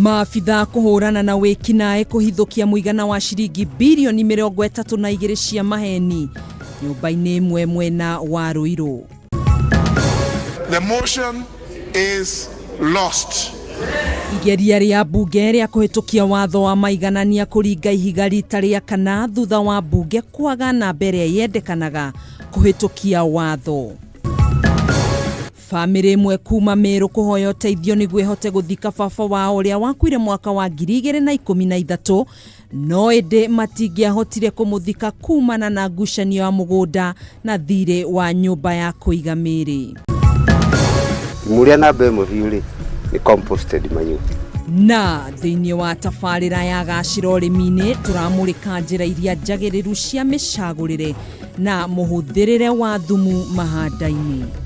Maabitha kũhũrana na wĩkinaĩ kũhithũkia mũigana wa ciringi birioni 32 cia maheni nyũmba-inĩ ĩmwe mwena wa Ruiru. The motion is lost. Igeria rĩa mbunge rĩa kũhĩtũkia watho wa maiganania kũringa ihiga rita rĩa kana thutha wa mbunge kwaga namba ĩrĩa yendekanaga kũhĩtũkia watho. Bamĩrĩ ĩmwe kuma Meru kũhoya ũteithio nĩguo ĩhote gũthika baba wao ũrĩa wakuire mwaka wa 2013 no ĩndĩ matingĩahotire kũmũthika kumana na ngucanio ya mũgũnda na thirĩ wa nyũmba ya kũiga mĩĩrĩ. Thumu ũrĩa namba ĩmwe biũ rĩ nĩ composted manure. Na thĩinĩ wa tabarĩra ya gacĩra ũrĩmi-inĩ tũramũrĩka njĩra iria njagĩrĩru cia mĩcagũrĩre na mũhũthĩrĩre wa thumu mahanda-inĩ.